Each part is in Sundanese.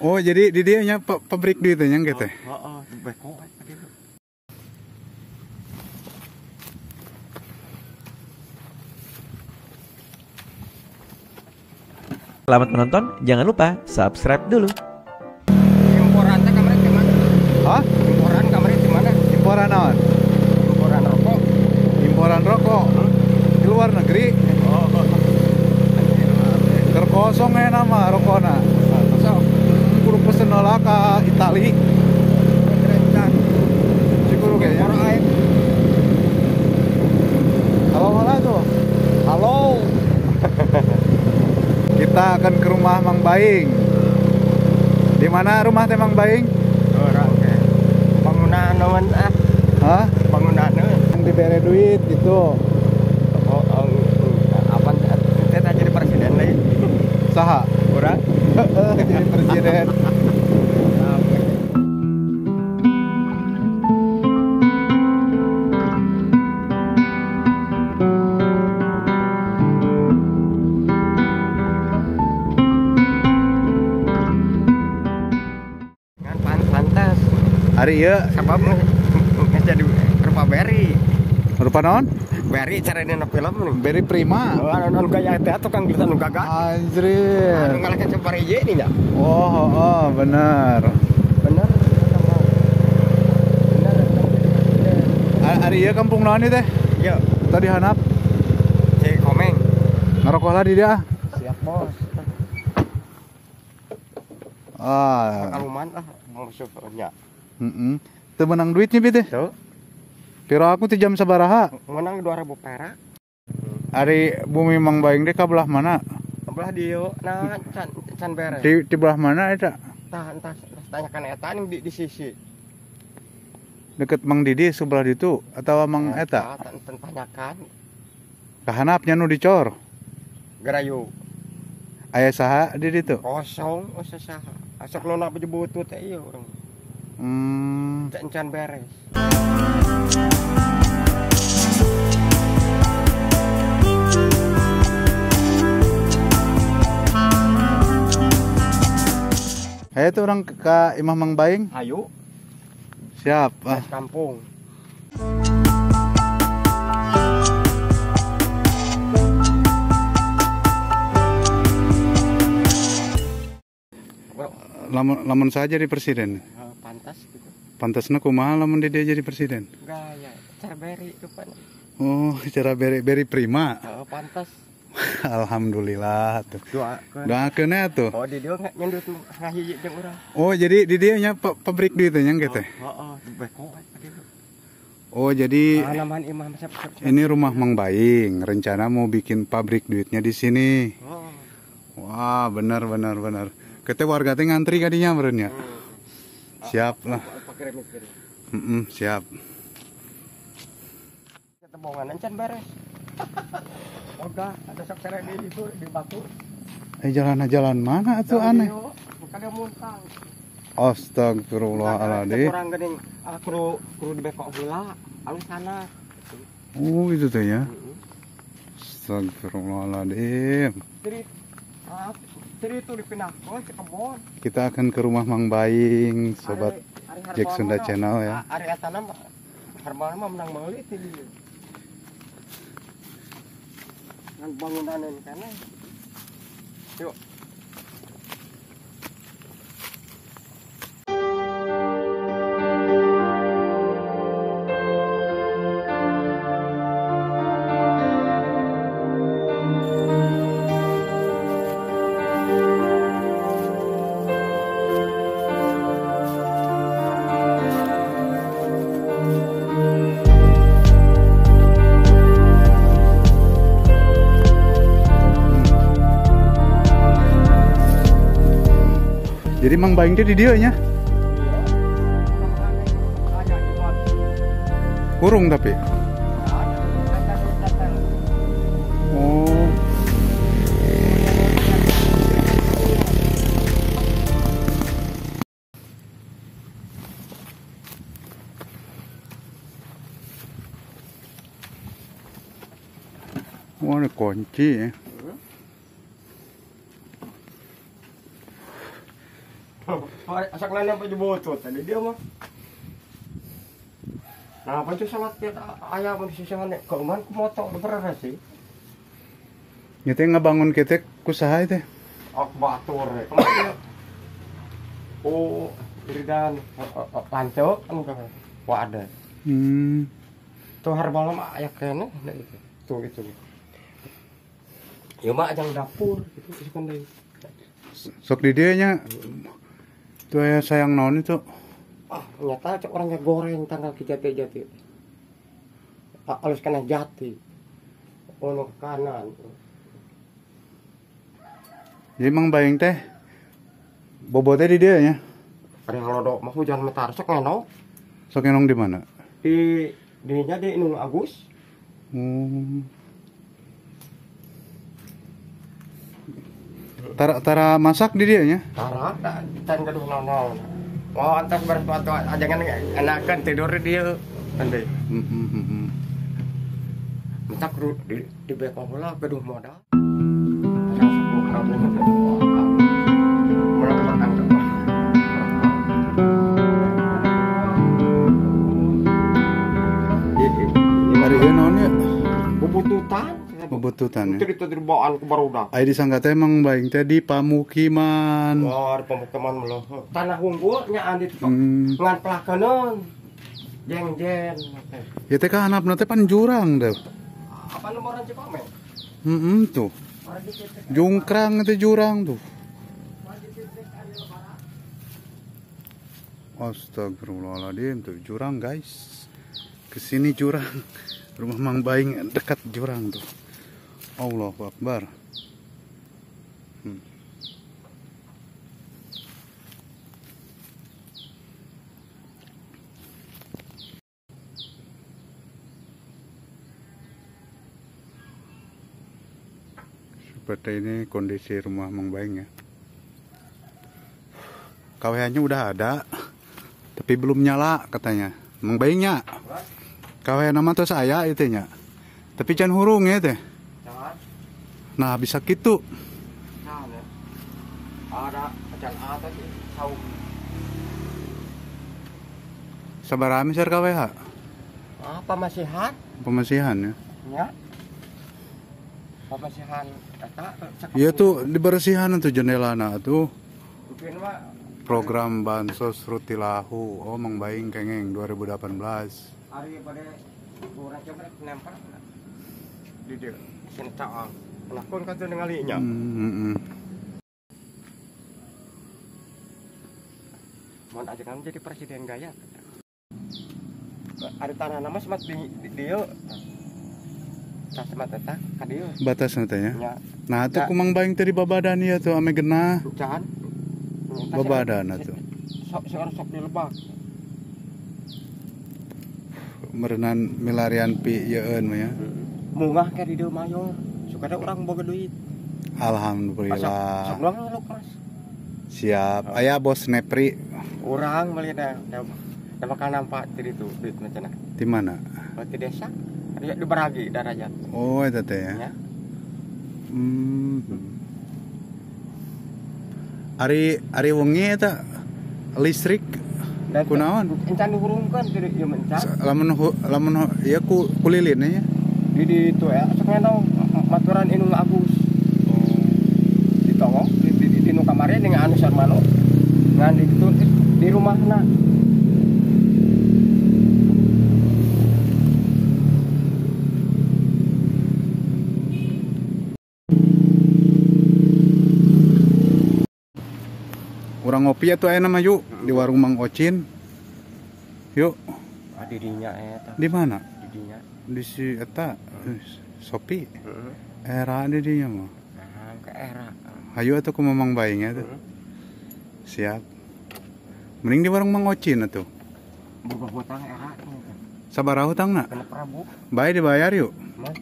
Oh, jadi di dia nya pabrik duit nya gitu. Heeh, beko. Selamat menonton, jangan lupa subscribe dulu. Imporan teh kamari di mana? Hah? Imporan kamari di mana? Imporan naon? Imporan rokok. Imporan rokok. Di luar negeri. Oh. Terkosong ya nama rokona. Kosong. Kudu pesen lah ke Itali. Syukur kayaknya. Halo mana tuh? Halo. Kita akan ke rumah Mang Baing. Di mana rumah teh Mang Baing? Orang ke. Bangunan naon ah? Hah? Bangunan yang dibere duit gitu. Oh, oh, apa teh jadi presiden lagi? Saha? Urang. Jadi presiden. Hari ieu sabab geus jadi rupa Berry. Rupa naon? Berry cara dina film nih. Berry Prima. Oh, anu gaya teh tukang geus anu gagah. Anjir. Anu ngalahkeun Cempari ye nih nya. Oh, oh, bener. Bener. Bener. Hari ieu kampung naon ieu teh? Iya. Tadi hanap. Cek Komeng. Ngerokok lah di dia. Siap, Bos. Ah. Kaluman ah musuhnya. Heeh. Teu menang duitnya bi teh. Tuh. Piro aku teh jam sabaraha? Menang 2000 perak. Ari bumi Mang Baing teh ka belah mana? Belah dieu nah can can beres. Di belah mana eta? Tah entah tanyakan eta nih di sisi. Deket Mang Didi sebelah ditu atau Mang eta? Tanyakan. Kahanapnya nu dicor. Gerayu. Aya saha di ditu? Kosong, oh saha. Asok lona baju butut teh ieu urang. Can beres. Ayo tuh orang ke Imah Mang Baing. Ayo. Siap. Ah. Kampung. Lamun saja jadi presiden. Pantas gitu. Pantasnya kumaha lamun dia jadi presiden? Gaya, cara Berry itu pan. Oh, cara Berry Prima. Oh, pantas. Alhamdulillah tuh. Doakeun nya tuh. Oh, di dia nyendut ngahiji jeung urang. Oh, jadi di dia nya pabrik duit nya gitu. Heeh, beko. Oh, jadi ini rumah Mang Baing, rencana mau bikin pabrik duitnya di sini. Oh. Wah, benar benar benar. Kete warga teh ngantri kadinya meureun nya. Siap lah. Siap. Ketebongan encan beres. Udah, ada sok sere di itu di batu. Jalan-jalan mana atuh aneh? Kagak muntang. Astagfirullahaladzim. Kurang geuning kru kru di bekok heula, alus sana. Oh, itu teh ya. Astagfirullahaladzim. Jadi itu dipindahkan ke kebon. Kita akan ke rumah Mang Baing, sobat Jack Sunda Channel ya. Ari eta mah harbana mah menang meuli teh dieu. Ngan bangunan ini kana. Yuk. Jadi Mang Baing teh di dieu nya. Kurung tapi. Oh. Wah, ada kunci ya. Asak nanya baju botol tadi dia mah. Nah, apa itu salat kita ayam di sisi mana? Keuman ku motor bener sih. Nya teh ngabangun kita ku saha teh? Aku batur. Kemarin. Oh, iridan lanco kan wah ada. Tuh harbal mah aya keneh itu. Tuh itu. Ya mah ajang dapur gitu isukan deui. Sok di dieu nya. Tuh aya sayang naon itu? Ah, nyata cek orangnya goreng tanggal ke jati-jati. Alus kana jati. Ono ke kanan. Jadi Mang Baing teh bobo teh di dieu nya. Ada ngalodok mah hujan metar sok ngenong. Sok ngenong di mana? Di dinya di Inung Agus. Tara masak di dieu nya? Tara, can gaduh naon-naon. Wah, antos beres waktu ajangan enakan tidur di dieu. Ande. Mentak di bekong heula gaduh modal. Hari ieu naon ya? Bubututan. Bubututan ya. Itu dibawaan ke barudak. Ai disangka teh Mang Baing teh di pamukiman. Oh, di pamukiman mah. Tanah unggul nya andi teh. Ngan pelakeun. Jeng-jeng. Ya teh ka handapna teh pan jurang teh. Apa nomoran Cikome? Heeh tuh. Jungkrang itu jurang tuh. Astagfirullahaladzim tuh jurang guys. Kesini jurang. Rumah Mang Baing dekat jurang tuh. Allahu Akbar. Seperti ini kondisi rumah Mang Baing ya. KWH-nya udah ada, tapi belum nyala katanya. Mang Baingnya. KWH nama tuh saya itu nya. Tapi can hurung ya teh. Nah bisa gitu. Ada can ada sih. Sabaraha meser KWH? Ah, pamasihan. Pamasihan ya. Ya. Pamasihan eta. Iya tuh dibersihan tuh jendelana tuh. Program bansos Rutilahu. Oh Mang Baing kengeng 2018. Ari pada urang coba nempel di dieu sini caang. Lakon kan teu ningali nya. Mun ajengan jadi presiden gaya. Ari tanah nama semat di dieu. Tah semat eta ka dieu. Batasna teh nya. Nah atuh ku Mang Baing teh di babadan ieu tuh ame genah. Can. Babadan atuh. Sok sok di lebak. Merenan milarian pi yeun mah ya. Mungah ke di dieu mayor, suka ada orang boga duit. Alhamdulillah. Sok doang lu Mas. Siap. Aya bos Nepri. Urang meuli da bakal nampak di ditu duit mah cenah. Di mana? Di desa. Di Baragi Darajat. Oh, eta teh ya. Ari ari wengi eta listrik kunaon? Encan dihurungkeun teu ieu encan. Lamun lamun ieu ku kulilin nya. Di ditu ya sok ngenong maturan Inung Agus. Oh. Di tongok di nu kamari dengan anu Sarmano. Ngan di ditu di rumahna. Urang ngopi atuh aya nama yuk di warung Mang Ocin. Yuk. Ah di dinya eta. Di mana? Di dinya. Di si eta Sopi. Era di dinya mah. Nah, ke era. Hayu atuh ku Mang Baing atuh. Siap. Mending di warung Mang Ocin atuh. Boga hutang era. Sabaraha hutangna? Prabu. Bae dibayar yuk. Mas.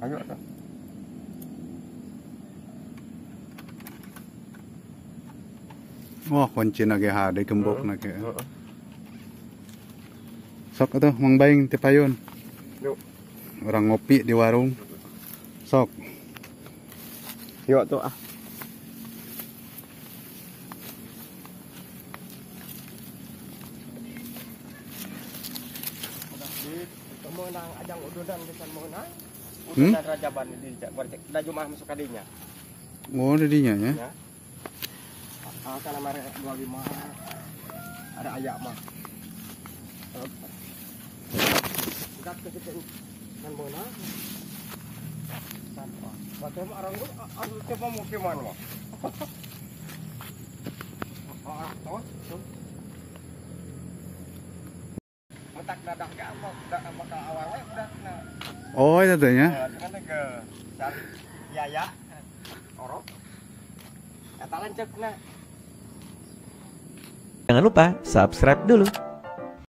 Ayo atuh. Wah, kunci nage hade gembok nage. Sok atuh Mang Baing teh payun. Yuk. Orang ngopi di warung. Sok. Yuk tuh ah. Menang ajang udunan bisa menang. Udunan Rajaban di da Jumat masuk kadinya. Oh, didinya ya. Ya. Ah, kana mare 25. Ada ayak mah. Budak kecil kan menang. Waktu orang itu coba musiman mah. Mentak dadak ke apa bakal awewe udah kena. Oh, itu teh nya. Cuman ke cari biaya orok. Eta lanceukna. Jangan lupa subscribe dulu.